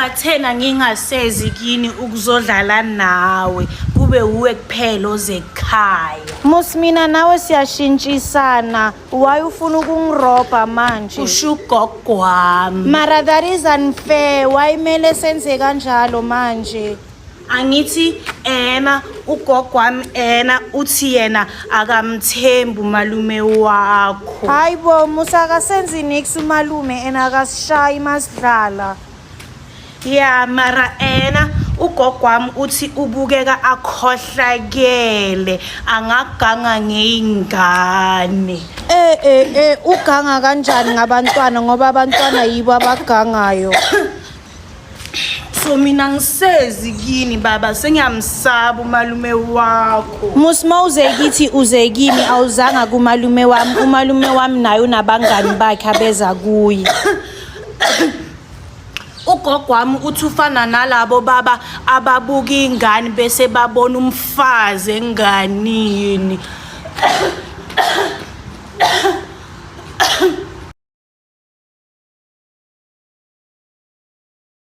Bathena ngingasezi kini ukuzodlala nawe, kube uwe kuphela oze ekhaya. Mus mina nawe siyashintshisana. Why ufuna ukungirobha manje? Kusho ugogo wami. Mara that is unfair. Why mele senze kanjalo manje? Angithi ena ugogo wami ena uthi yena akamthembi umalume wakho. Hayi bo, Musa akasenzi nix umalume ena akasishayi masidlala. Ya mara ena ugogo wami uthi ubukeka akhohlakele angaganga ngeyingane. Eh eh eh uganga kanjani ngabantwana ngoba abantwana yibo abagangayo. So mina ngisezi kini baba, sengiyamsaba umalume wakho. Musi mawuze kithi uze kimi, awuzanga kumalume wami. Umalume wami naye unabangani bakhe abeza kuye. Ugogo wami uthi ufana nalabo baba ababuka ingane bese babona umfazi enganini.